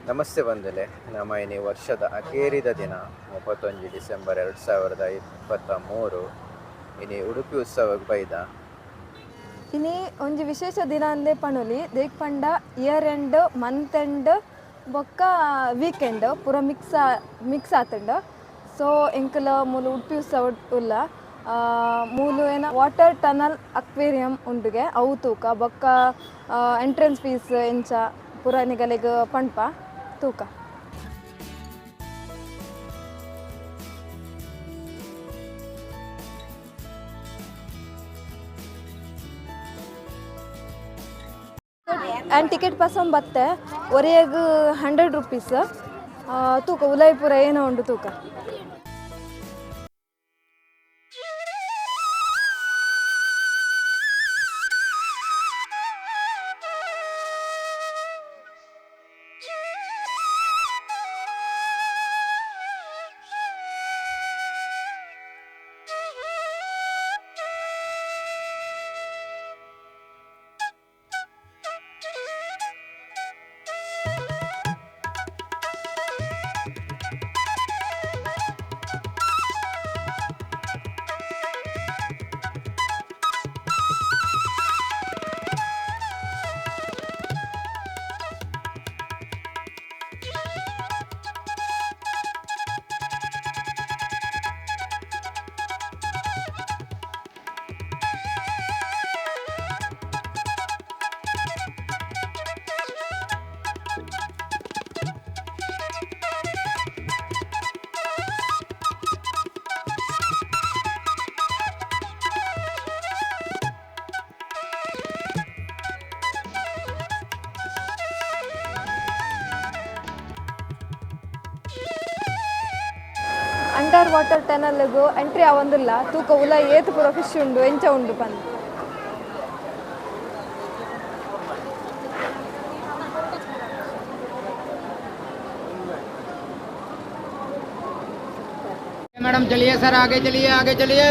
ನಮಸ್ತೆ ಬಂಧುಲೆ. ನಮ್ಮ ಇನಿ ವರ್ಷದ ಅಕೇರಿದ ದಿನ 31 ಡಿಸೆಂಬರ್ 2023 ಇನಿ ಉಡುಪಿ ಉತ್ಸವಕ್ಕೆ ಬೈದ. ಇನಿ ಒಂಜಿ ವಿಶೇಷ ದಿನ ಅಂದೆ ಪಣೊಲಿ. ದೇಕ್ ಪಂಡ ಇಯರ್ ಎಂಡ್, ಮಂತ್ ಎಂಡ್ ಬೊಕ್ಕ ವೀಕೆಂಡ್ ಪೂರ ಮಿಕ್ಸ್ ಮಿಕ್ಸ್ ಆತುಂಡು. ಸೊ ಎಂಕಲ ಮೂಲು ಉಡುಪಿ ಉತ್ಸವ ಉಲ್ಲ. ಮೂಲು ಏನ ವಾಟರ್ ಟನಲ್ ಅಕ್ವೇರಿಯಂ ಉಂಡುಗೆ ಅವು ತೂಕ ಬೊಕ್ಕ ಎಂಟ್ರೆನ್ಸ್ ಫೀಸ್ ಎಂಚ ಪೂರ ನಿಗಲೆಗ್ ಪಣ್ಪ ತೂಕ. ಆ್ಯಂಡ್ ಟಿಕೆಟ್ ಪಸಂ ಬತ್ತೆ ಒರಿಯಗ್ 100 ರುಪೀಸ್. ತೂಕ ಉಲೈಪುರ ಏನೋ ಉಂಡು ತೂಕ. ಅಂಡರ್ ವಾಟರ್ ಟನಲ್ಗು ಎಂಟ್ರಿ ಆವೊಂದುಲ್ಲ. ತೂಕ ಉಲ ಏತ್ ಪೂರ ಫಿಶ್ ಉಂಡು ಎಂಚ ಉಂಡು ಪಂದ್. मैडम चलिए सर, आगे चलिए, आगे चलिए।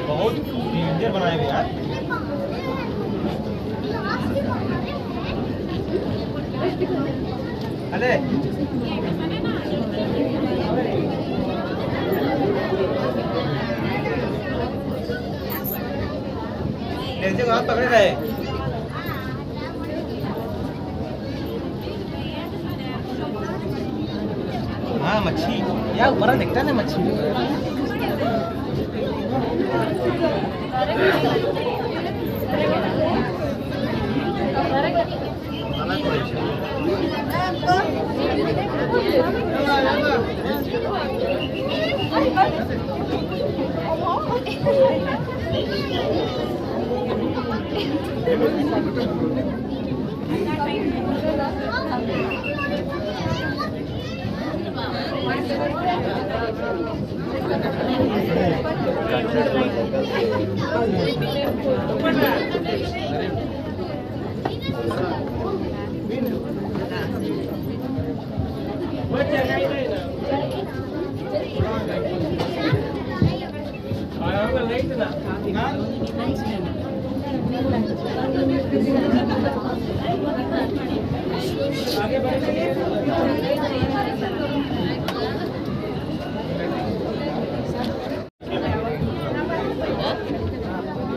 बहुत डेंजर बनाए हुए यार। अरे नीचे को हाथ पकड़े रहे। हाँ मच्छी यार, ऊपर दिखता है ना मच्छी।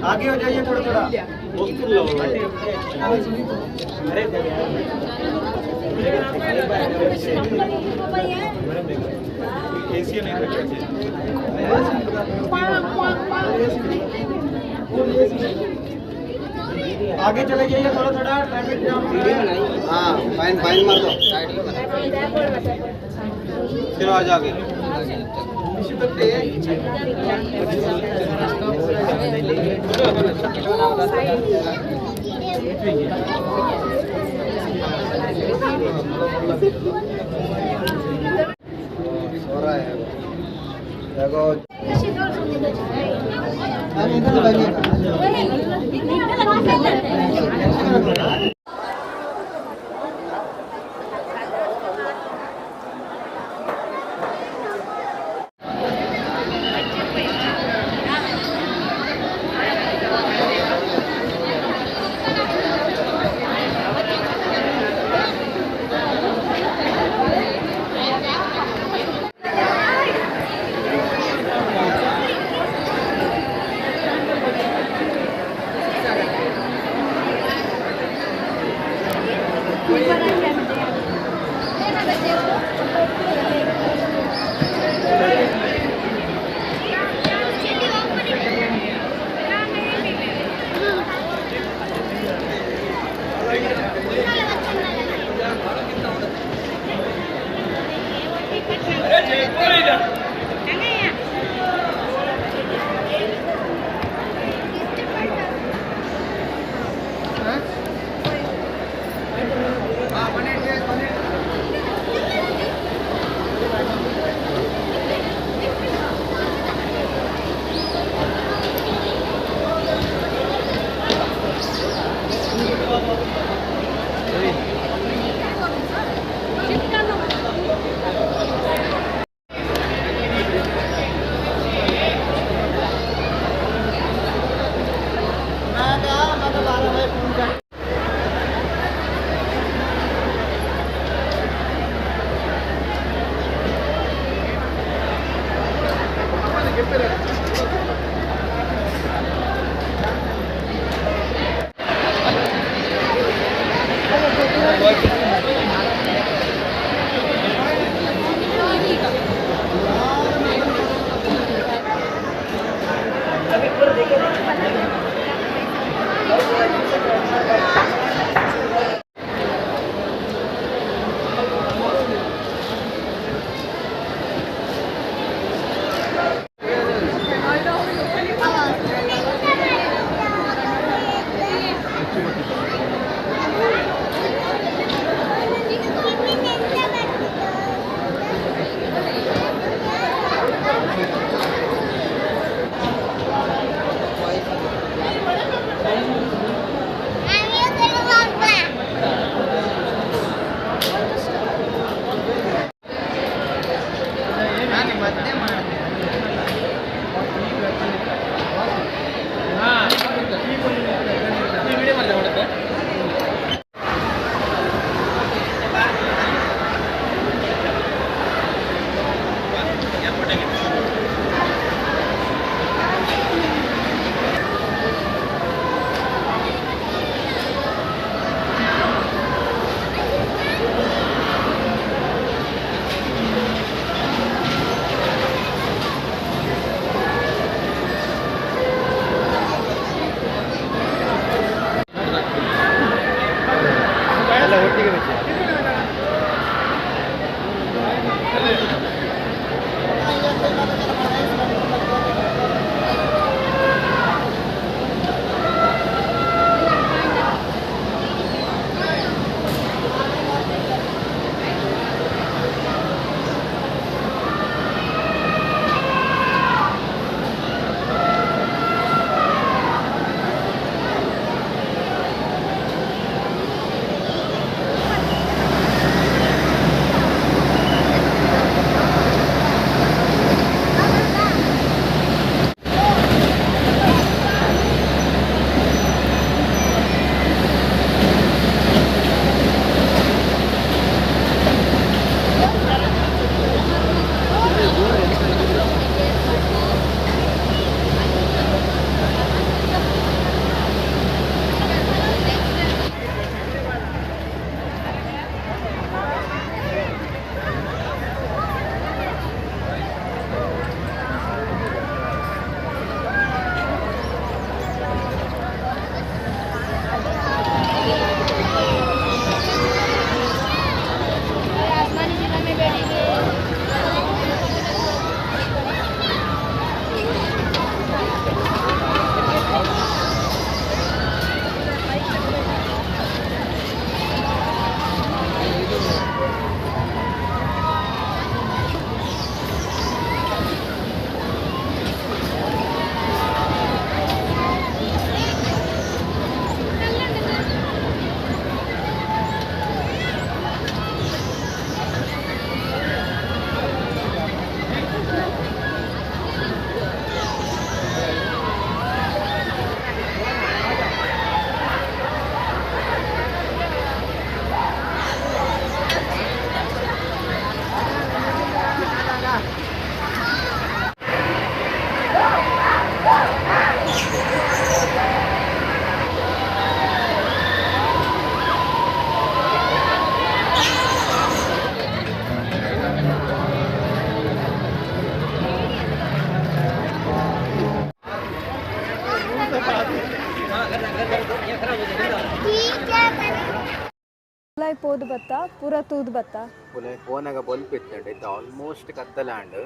आगे हो जाइए थोड़ा थोड़ा। अरे एसी नहीं रखा। आगे चले जाइए थोड़ा थोड़ा, ट्रैफिक जाम हो रहा है। हाँ, फाइन फाइन मार दो। चलो आ जाओ आगे। सो रहा है। देखो अरे इधर बैठिए। ಉಲಾಯಿ ಪೋದು ಬತ್ತ, ಪೂರ ತೂದು ಬತ್ತ. ಉಲಾಯಿ ಪೋನಾಗ ಬೊಲ್ಪು ಇತ್ತುಂಡು, ಇತ್ತೆ ಆಲ್ಮೋಸ್ಟ್ ಕತ್ತಲೆ ಆಂಡ್.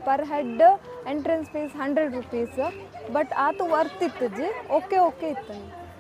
Per head entrance fees ₹100, but ಆತು ವರ್ತ್ ಇತ್ತುಜಿ. ಓಕೆ ಓಕೆ ಇತ್ತು.